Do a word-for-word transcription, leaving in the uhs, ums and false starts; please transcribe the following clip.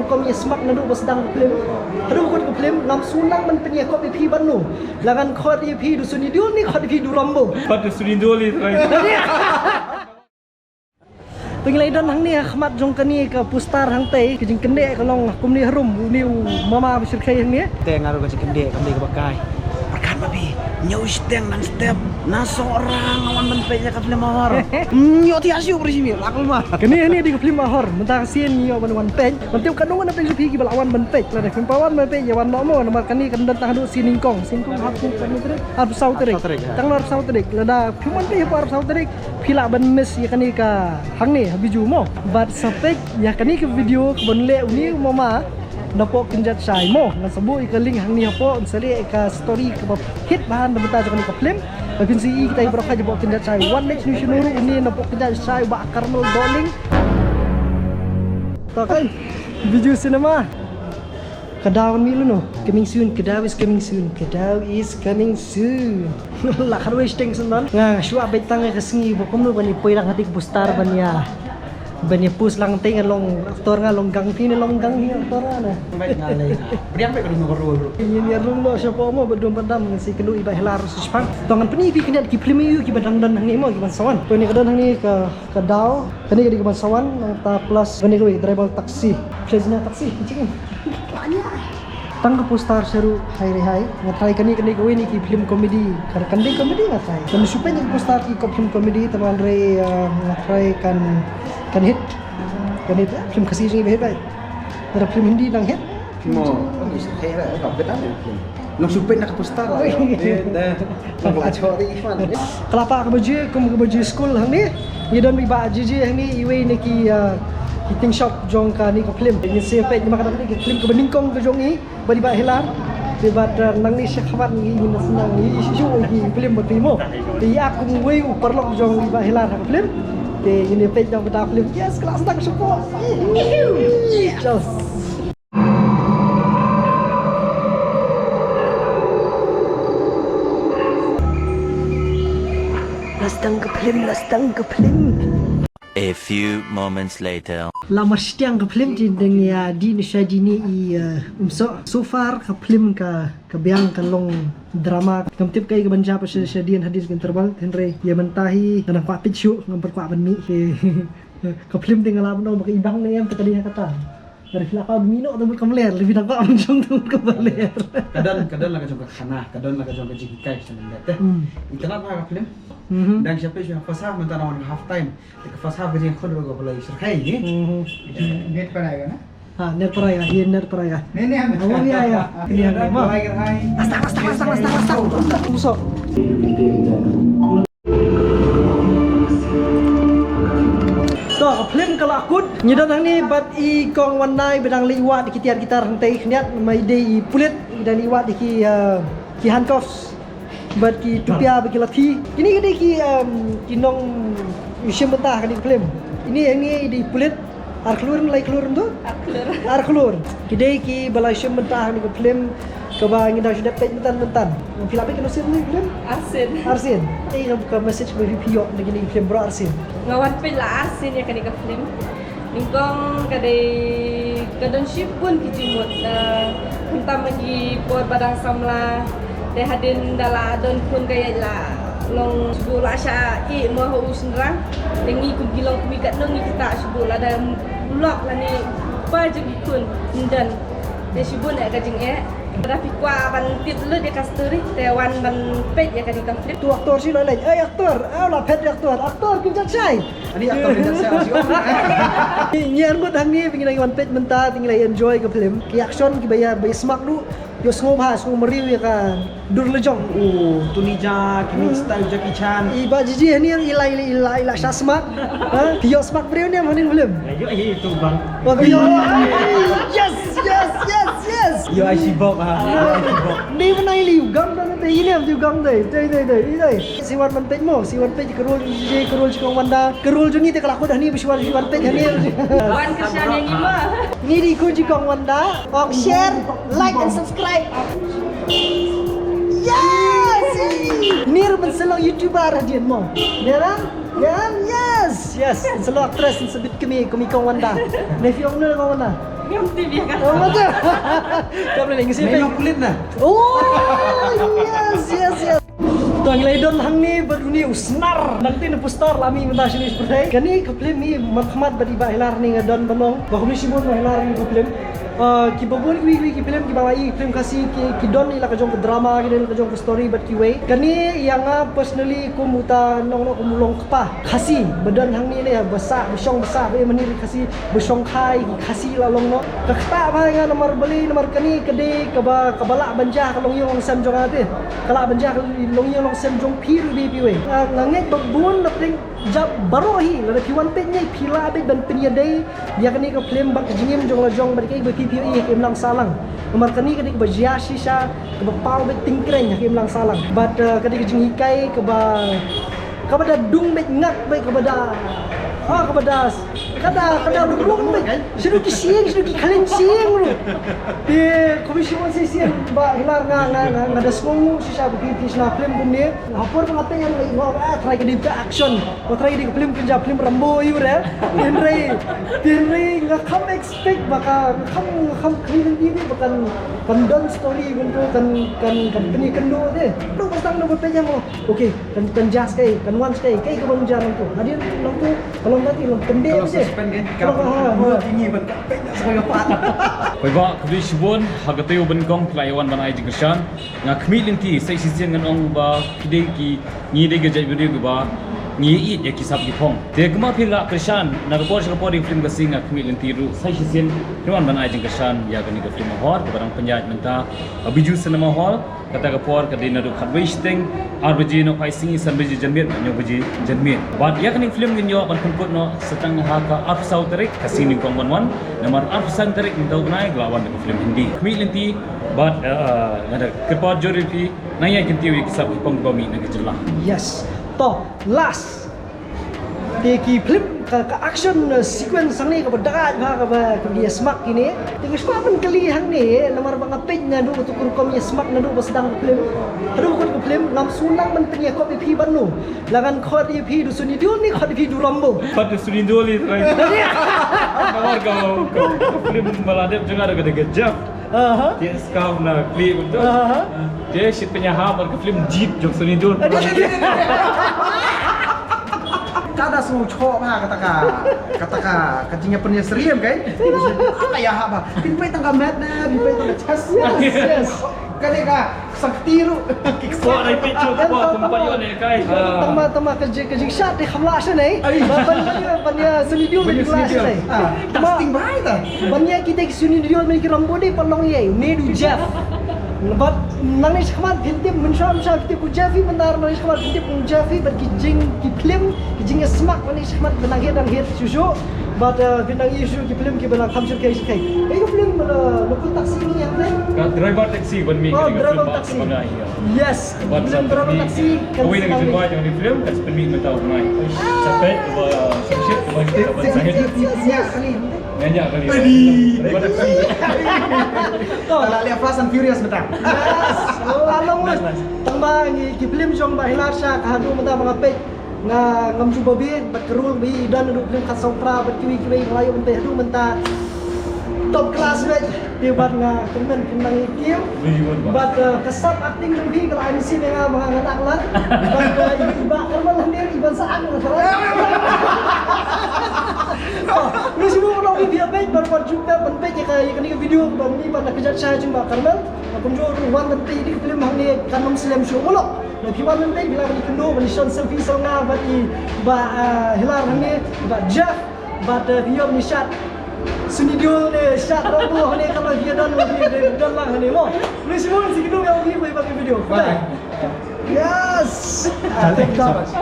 Kum ïa smak naduh ba sdang ka film. Haduh kut ka film ngam shu nang ban pynïakop ïa phi ban no. La ngan khot ïa phi du Sunny Deol ne khot ïa phi du Rambo. Khot du Sunny Deol ïa trai. Te ngi la don hangne ha khmat jong kane ka poster hangtei, ka jingkyndit ka long kumne harum, une u mama ba shyrkhei hangne. Te nga ruh ka jingkyndit kam dei kaba kai. Pyrkhat ma phi, ñiew shiteng nang step, na Sohra nga wan ban peit ïa ka film horror. Ñiew ti asyu bri simi, lakul ma. Kane hangne dei ka film horror, mynta ka sien ñiew ban wan peit. Ban tip ka nong na peit phi kiba la wan ban peit. Lada phim pat wan ban peit ïa wan noh mo, namar kane kan don tang haduh sien nyngkong. Sien nyngkong hap sien arphew tarik, arphew saw tarik. Arphew saw tarik. Tang arphew saw tarik. Lada phim wan peit hapoh arphew saw tarik, phi lah ban miss ïa kane ka hangne ha Bijou mo. Bad sa peit ïa kane ka video kaban leh une u mama napoh kynjat shai mo. Ngan sa buh ïa ka link hangne hapoh, ngan sa leh ïa ka story kaba hit bha na bynta jong kane ka film. Ba phin sa ïohi kita ki baroh hapoh kynjat shai. Wan leit shano shano ruh une napoh kynjat shai u Bah Carmel Dohling. To kan, Bijou Cinema. Ka daw kan mih lano. Coming soon, ka daw is coming soon, ka daw is coming soon. La khatwei shiteng shen don. Nga shu ap beit tang ka sngi ba kumno ban ïa poi lang ha kata ka poster ban ïa, ban ïa post lang te nga long actor, nga long gang phi ne long gang phi actor nga na. Bait nga lei. Bri ang bait ka dum ka rol. Ïa ïa rung noh shapoh mo ba dum ba dam ngan sa ïakynduh i Bah Helar sa shipang. To ngan pyni phi khyndiat ki film ïa u kiba dang don hangne mo kiban sa wan. To ne ka don hangne ka Ka daw, kane ka dei ka ban sa wan, nangta plus kane kawei, Driver Taxi. Phi la jin ïa taxi, jingim. Tang ka poster sha ruh, hai re hai. Nga try kane, kane kawei na ki film comedy. Ka kan dei comedy nga try. Ngan shu peit ïa ka poster ki film comedy, tangba hynrei, eh, nga try kan, kan hit. Kan hit, eh, film Khasi jong ngi ba hit bai. Lada film Hindi dang hit. Mo, oh, is hit lah, eh, ka bet ada film. Nang shu peit na ka poster lah. Oi. Eh, dah. Nang la chori man. Ka la pah ka baje, kum ka baje skul hangne. Ngi don bad i Bah Jiji hangne, iwei na ki, ah, ki ting shop jong kane ka film. Ngi sa peit namar ka dei ka film kaba nyngkong ka jong i bad i Bah Helar. Te bad, ah, nangne shakhmat ngi, ngi na sdang ngi shu shu ki film bad phi mo. Te ïa kum uwei u paralok jong i Bah Helar ha ka film. Te ngin ïa peit jong ka film. Yes, ka la sdang shapoh. Yes. La sdang ka film, la sdang ka film. A few moments later. La mar shiteng ka film, te dang ïa dih na sha dih ne i, eh, Umsoh. So far ka film ka, ka biang ka long drama. Ngam tip kaei kaban jia sha, sha dien hadien ka interval. Hynrei ïa mynta hi nga dang kwah peit shuh, ngam pat kwah ban mih. Ka film te nga la ban ong ba ka ibang ne em te ka dei ha kata. Lada phi la kwah mih noh te mut ka mler, lada phi la kwah mih jong te mut ka mler. Ka don, ka don la ka jong ka khana, ka don la ka jong ka jinghikai sha lyndet te. Hmm. Ïa kane ka film. Mhm. Dang sha peit sha first half, mynta na wan ka half time. Te ka first half ka jingkhun ruh ka ba la shyrkhei ne. Mhm. Net para ga na? Ha, net para ga, ïa net para ga. Ne ne. Oh, ïa, ïa. Net para ga hai. Asta, asta, asta, asta, asta. Umsoh. To, ka film ka la kut. Ngi don hangne bad i Kong Wanda ba dang leit wad ki tiar gitar hangtei khyndiat, ma i dei i pulit, i dang leit wad ki, eh, ki handcuffs bad ki tupia bad ki lathi. Kine ki dei ki, em, ki nong shim bynta ha kane ka film. Ine hangne i dei pulit. Ar khlur, lai khlur tu? Ar khlur. Ar khlur. Ki dei kiba la shim bynta ha kane ka film kaba ngi dang shu dep peit mynta mynta. Phi la peit katno sien kane ka film? Ar sien. Ar sien. Ei ka, ka message ba phi ïoh na kane ka film baroh ar sien? Nga wan peit la ar sien ïa kane ka film. Nyngkong ka dei ka don shibun ki jingmut, eh, khamtam ma ki por ba dang samla. Te hadien da la don khun ka ïaid la long shu la shah ïeh mo ha u shynrang. Te ngi kum ki long kum i katno ngi ktah shu la da u lok lane u kpa jong ki khun ym don. Te shibun eh ka jingeh. Lada phi kwah ban tip lut ïa ka story te wan ban peit ïa kane ka film. Tu actor shi la leit. Ei actor, ah, la phet actor. Actor pynjah shai. Ani actor pynjah shai. Ngi arngut hangne ba ngi dang wan peit mynta te ngi la enjoy ka film. Ki action kiba ïa, ba ïa smak ruh. Ïohsngew bha, sngew mariew ïa ka dur lajong. Oh, Tony Jaa, Kimin style Jackie Chan. I Bah Jiji hangne i la, i la, i la shah smak. Ha? Phi ïoh smak briew ne em hangne film? Ïoh hi tu bang. Oh, ïoh. Yes, yes, yes, yes. Ïoh ai shi bok ha. Ïoh ai shi bok. Ni bnai liu gam dang te ine am tu gam dei. Dei, dei, dei, dei. Shi wan man peit mo, shi wan peit ka role Jiji, ka role shi Kong Wanda. Ka role jong ngi te ka la kut hangne ba shi wan, shi wan peit hangne. Wan ka sha ngi ma. Ngi dei khun jong Kong Wanda. Ong share, like and subscribe. Yes! Ni ruh ban sa long YouTuber hadien mo. Nera? Yan, yes, yes. Sa lo actress sa bit kami, kami kong Wanda. Ne phi ong ne kong Wanda. Ngam tip ïa ka. Oh, betul. Ka boleh ngi sih. Ngi pulit na. Oh, yes, yes, yes. To ngi la don hangne bad une u Snar. Nangta na poster la mih mynta shane sha pyrthei. Kane ka film hi markhmat bad i Bah Hilar ne nga don ban ong. Ba kumne shibun Bah Hilar ne ka film. Ah, kiba bun kiwei kiwei ki film kiba la ïohi ki film Khasi ki, ki don ïa la ka jong ka drama, ki don ïa la ka jong ka story bad kiwei. Kane ïa nga personally kum uta nong nong kum u longkpa Khasi ba don hangne ne ba sah ba shong ba sah ba ïa mane ri Khasi ba shongkha ïa ki Khasi la long noh. Ka ktah bha ïa nga namar balei namar kane ka dei kaba kaba lah ban jia ha ka longïing longsem jong nga te. Ka lah ban jia ha ka longïing longsem jong phi ruh dei phi wei. Nga, nga ngeit ba bun na pdeng jap baroh hi lada phi wan peit ne phi lah beit ban pynïadei ïa kane ka film bad ka jingim jong la jong bad kaei ba phi phi ïa ka imlang sahlang. Namar kane ka dei kaba jia shisha kaba paw beit tyngkreiñ ha ka imlang sahlang. Bad, eh, ka dei ka jinghikai kaba kaba da dung beit ngak beit kaba da ha kaba da ka da ka da rung beit. Shu ki sieng shu ki khlem sieng ruh. Te kumne shibun shisien Bah Hilar nga nga nga da sngewnguh shisha ba phi phi shna film kumne. Ha por ba nga peit nga ïohi ba trai ka dei ka action. Ba trai ka dei ka film kynja film Rambo ïu re. Hynrei hynrei nga kham expect ba ka nga kham nga kham khlem dei ba kan kan don story kumto kan kan kan pynïakynduh te. Ruh ba sdang ruh ba peit ïa nga. Okay, kan kan jia skai, kan wan skai, kai ka ban jia nangto. Hadien nangto ka long kati long pynde. Ka long suspense kan. Ka long ha. Ka long ha. Kini ban ka peit ïa skai ka pat. Poi ba khublei shibun ha katei u ban kong phi la ïa wan ban ai jingkyrshan. Nga khmih lynti sa shisien ngan ong ba ki dei ki ngi dei ka jait video kiba ngi ïeit ïa ki sap ki phong. Te kumba phi la kyrshan na ka por sha ka por ïa ka film Khasi nga khmih lynti ruh sa shisien phi wan ban ai jingkyrshan ïa kane ka film Mahor kaba dang pynïaid mynta ha Bijou Cinema Hall. Kata ka por ka dei naduh khatwei shiteng ar baje nohphai sngi san baje janmiet hynñiew baje janmiet. Bad ïa kane ka film ngin ïoh ban pynkut noh sa tang ha ka arphew saw tarik ka sngi nyngkong ban wan. Namar arphew san tarik mynta u bnai ka la wan da ka film Hindi. Khmih lynti bad, eh, nga da kyrpad jur ïa phi nang ïa kyntiew ïa ki sap ki phong kiba mih na ka jylla. Yes. To, last. Te ki film ka, ka action, eh, sequence hangne kaba dang bha kaba kaba ïa smak kine. Te nga shu kwah ban kylli hangne namar ba nga peit naduh katu ka rukom ïa smak naduh ba sdang ka film. Haduh kut ka film ngam shu nang ban pynïakop ïa phi ban no. La ngan khot ïa phi da u Sunny Deol ne khot ïa phi da u Rambo. Khot da u Sunny Deol ïa trai. Namar ka, ka, ka film ba la dep jong nga da ka dei ka Jeff. Aha. Te scout na klik betul. Aha. Te shi pynïaha bad ka film Jeet jong Sunny Deol. Aduh, aduh, aduh, aduh. Ka da sngew choh bha kata ka, kata ka, ka jingïapynïasyriem kai. Ka ïaha bha. Phin peit tang ka met ne, phin peit tang ka chest. Yes, yes. Ka dei ka sakti ruh. Kick sport ai peit chuh sport kumpa ïoh ne kai. Tang ma, tang ma ka jing, ka jingshad te kham lah sha ne. Ai. Ban, ban, ban ïa, ban ïa Sunny Deol ban ïa kham lah Sunny sha Deol. Ne. Ah. Tang ma, tang ma ta. Ban ïa kita ki Sunny Deol ne ki Rambo dei pat long ïa ne du Jeff. Bad nangne shakhmat phin tip mynshuwa mynshuwa phin tip u Jeff hi mynta nangne shakhmat phin tip u Jeff hi bad ki jing ki film ki jingïasmak nangne shakhmat ba nang hit nang hit shuh shuh. Bad, eh, phin nang ïohi shuh ki film kiba nang kham shyrkhei shyrkhei. Ei ka film, eh, Local Taxi ni ïa phi? Ka Driver Taxi ban mih. Oh, ka Driver Taxi. Yes. Ban film Driver Taxi. Kawei na ka jingbam jong ka film kan sa pynmih mynta u bnai. Sa peit kaba shim shit kaba shim kaba sangit. Yes, yes, yes. Ngan ïa kali. Adi. Kaba da kali. Ka la leh Fast and Furious mynta. Yes. Oh, along with. Tang ba ngi ki film jong Bah Hilar sha ka haduh mynta ba nga peit. Nga ngam ju babe bad ka role ba i don haduh film Khatsaw Phra bad kiwei kiwei nga la ïoh mynta haduh mynta. Top class bad. Te bad nga kyrmen phin nang ïa kiew. Bad, eh, ka sub acting jong phi ka la ai mynsiem ïa nga ba ngan act lang. Bad, eh, i Bah Karmal hangne i ban sa act nga tharai. Nga shu ban ong ïa phi ban wan jubab ban peit ïa ka, ïa kane ka video ban mih ban da ka jait shai jong Bah Karmal. Kumjuh ruh wan ban peit ïa ka film hangne kan ym slem shuh muluk. Lada phi wan mynta phi lah ban ïakynduh ban ïashon selfie sawdong bad i Bah, ah, Hilar hangne, Bah Jeff, bad, eh, phi ïoh ban ïashad Sunny Deol ne shad Rambo hangne, ka long phi ïadon, phi ïadon lang hangne mo. Khublei shibun, sa ïakynduh ïa phi ha kawei pat ka video. Bye. Yes. Ah, thank you so much.